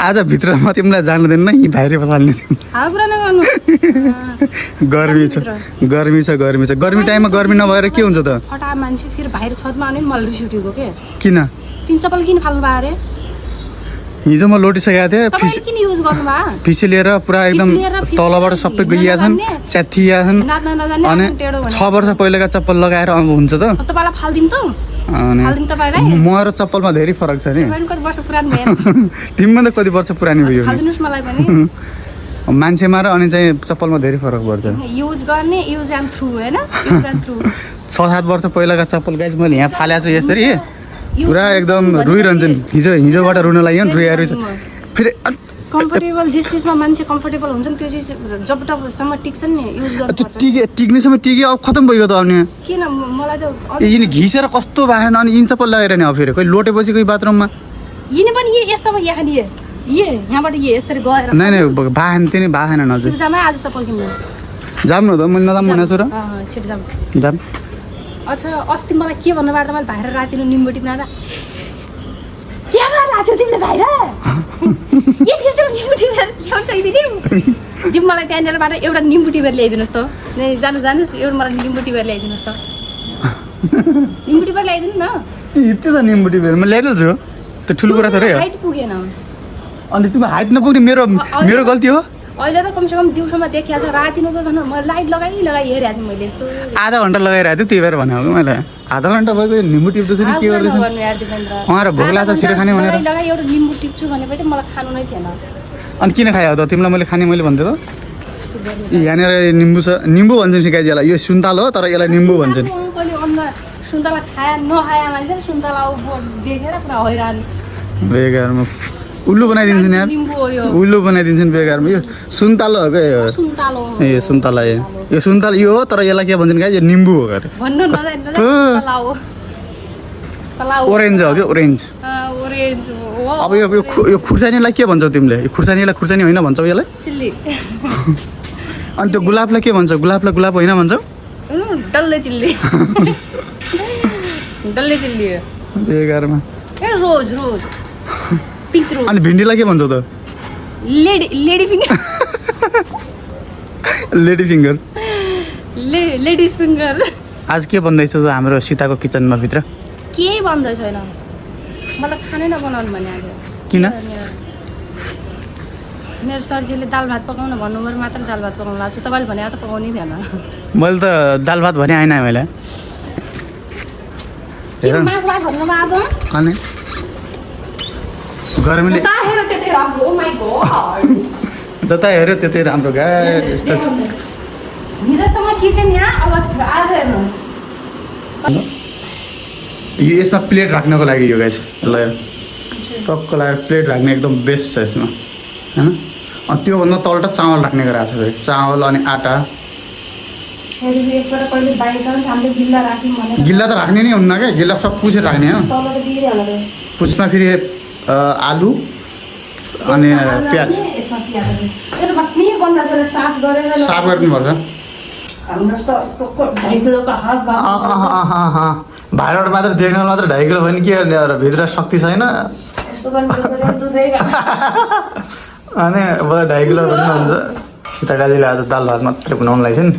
आज भित्रमा तिमीलाई जानु दिन्न यी बाहिर पसाल्ने गर्मी छ गर्मी टाइममा गर्मी नभएर के हुन्छ त मान्छे फेरि बाहिर छतमा आउने मलाई रिस उठेको के किन तिन चप्पल किन फाल्नु भयो अरे हिजो म लोटिसकेको थिएँ किन युज गर्नु भयो फिसी लिएर पुरा एकदम तलबाट सबै गइया छन् च्याथिया छन् अनि 6 वर्ष पहिलेका चप्पल लगाएर अब हुन्छ त तपाईलाई फाल्दिम त फाल्दिम तपाईलाई म र चप्पलमा धेरै फरक छ नि कति वर्ष पुरानो भयो तिमीमा त कति वर्ष पुरानो भयो फाल्दिनुस् मलाई पनि मान्छेमा र अनि चाहिँ चप्पलमा धेरै फरक पर्छ युज गर्ने युज एन्ड थ्रु हैन युज एन्ड थ्रु 6-7 वर्ष पहिलाका चप्पल गाइस मैले यहाँ फालेको छु यसरी पुरा एकदम रुइरहन्छन् हिजोबाट रुन लाग्यो नि रुइहरू फेरि कम्फर्टेबल जे चिजमा मान्छे कम्फर्टेबल हुन्छ नि त्यो चिज जब तबसम्म टिक्छ नि युज गर्नुपर्छ टिक्नेसम्म टिक्यो अब खतम भइगयो त अनि किन मलाई त यिनी घिसेर कस्तो भएन अनि इन चप्पल लगाएर नि अब फेरि कोही लोटेपछि कोही बाथरुममा यिनी पनि यस्तो भयो यहाँ नि यहाँबाट यसरी गएर नै बाहेन तिनी बाहेन नजु जामै आज चप्पल किन्नु जाम न त मैले नजाम भनेको छु र छिटो जाम अच्छा अस्ति मलाई के भन्नु बार त मैले बाहिर रातिलो निम्बु टिप्दा क्या गर्न लाग्यो तिमीले बाहिर यसको निम्बु टिपेर ल्याउन सक्दिनौ तिमी मलाई त्यहाँनिरबाट एउटा निम्बु टिपेर ल्याइदिनुहोस् त जानुहोस् एउटा मलाई निम्बु टिपेर ल्याइदिनुहोस् त निम्बु टिपेर ल्याइदिनु न यति त निम्बु टिपेर म ल्याइदिन्छु त्यो ठुलो कुरा थोरै हो हाइट पुगेन अनि तिमी हाइट नपुग्ने मेरो गल्ती हो अहिले त कमसेकम दिउँसोमा देखिया छ रातिनो त झन् मैले लाइट लगाइ हेरिरहेको थिएँ मैले यस्तो आधा घन्टा लगाइरहेको थिएँ त्यही भएर भनेको मैले आधा घन्टा भएको निम्बु टिप्दैछु नि के गर्दैछु उहाँ र भोक लाग्छ छिटो खाने भनेर लगाइ एउटा निम्बु टिप्छु भनेपछि मलाई खानु नै थिएन अनि किन खायो त तिमीलाई मैले खाने मैले भन्थे त यहाँनिर निम्बु छ निम्बु भन्छन् सिकाइज यसलाई यो सुन्तला हो तर यसलाई निम्बु भन्छन् सुन्तला खाया नखाया मान्छे सुन्तला देखेर पुरा हैरान बेकारमा उल्लु बनाइदिन्छन् यार उल्लु बनाइदिन्छन् बेकारमा यो सुन्तला हो क्या ए सुन्तला यो सुन्तला यो हो तर यसलाई के भन्छन् गाइस यो निम्बु हो अरे ओरेन्ज हो क्या ओरेन्ज अब यो खुर्सानीलाई के भन्छौ तिमीले यो खुर्सानीलाई खुर्सानी होइन भन्छौ यसलाई चिल्ली अनि त्यो गुलाबलाई के भन्छौ गुलाबलाई गुलाब होइन भन्छौ डल्ले चिल्ली डल्ले चिल्ली बेकारमा ए रोज पिङ्क रोज अनि भिन्डीलाई के भन्छौ त lady finger lady finger ladies finger आज के भन्दैछ हाम्रो सीताको किचनमा भित्र केही भन्दै छैन मलाई खानै नबनाउनु भने आज किन मेरो सरजीले दाल भात पकाउनु भन्नुभयो मात्र दाल भात पकाउनु लाग्छ तपाईँले भने त पकाउनै थिएन मैले त दाल भात भने आएन मैले अनि गर्मीले जता हेऱ्यो त्यतै राम्रो गाइस यस्तो छ हिजोसम्म किचन यहाँ अब आज हेर्नुहोस् यो यसमा प्लेट राख्नको लागि यो गाइस ल टक्क लगाएर प्लेट राख्ने एकदम बेस्ट छ यसमा हैन अनि त्योभन्दा तलटा चामल राख्ने गरेको छ फेरि चामल अनि आटा गिल्ला त राख्ने नै हुन्न क्या गिल्ला सब पुछेर राख्ने हो पुछ्मा फेरि आलु अनि प्याज साफ गर्नुपर्छ भाइबाट मात्र देख्न मात्र 2.5 किलो भने के गर्ने र भित्र शक्ति छैन अनि 2.5 किलो पनि हुन्छ सीता काजीले आज दाल भात मात्रै बनाउनु लाग्छ नि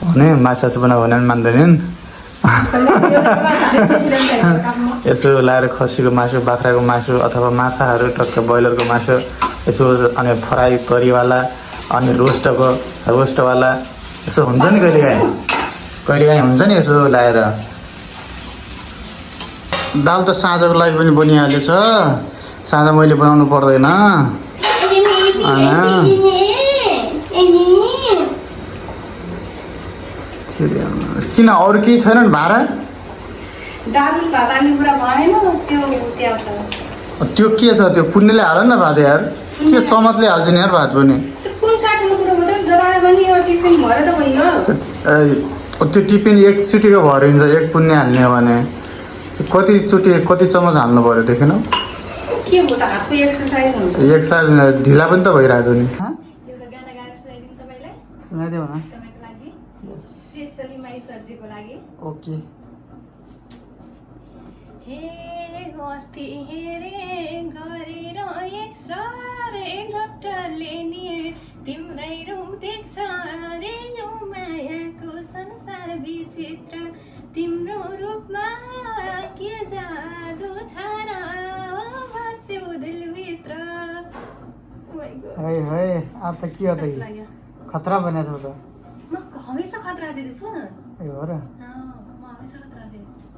भने माछा बनाऊ भने पनि मान्दैनन् यसो लाएर खसीको मासु बाख्राको मासु अथवा माछाहरू टक्क ब्रोइलरको मासु यसो अनि फ्राई तरीवाला अनि रोस्टवाला यसो हुन्छ नि कहिलेकाहीँ हुन्छ नि यसो लाएर दाल त साँझको लागि पनि बनिहालेछ साँझ मैले बनाउनु पर्दैन किन अरू केही छैन नि भाडा त्यो के छ त्यो पुण्यले हाल न भात यार के चमचले हाल्छ नि यार भात पनि त्यो टिफिन एकचोटिको भरिन्छ एक पुण्य हाल्ने हो भने कति चमच हाल्नु पर्यो देखेन एक्सर्साइज ढिला पनि त भइरहेको नि सुनाइदेऊ न ओके अस्ति हेरे गरेर एक डक्टरले नि तिम्रै रूप देख्छ रे यो मायाको संसार विचित्र तिम्रो रूपमा के जादु छ र बस्यो दिलभित्र है है अब त के हो त लाग्यो खतरा बनेछ त म हमेसा खतरा दिदी पो ए हो र म हमेसा खतरा दिदी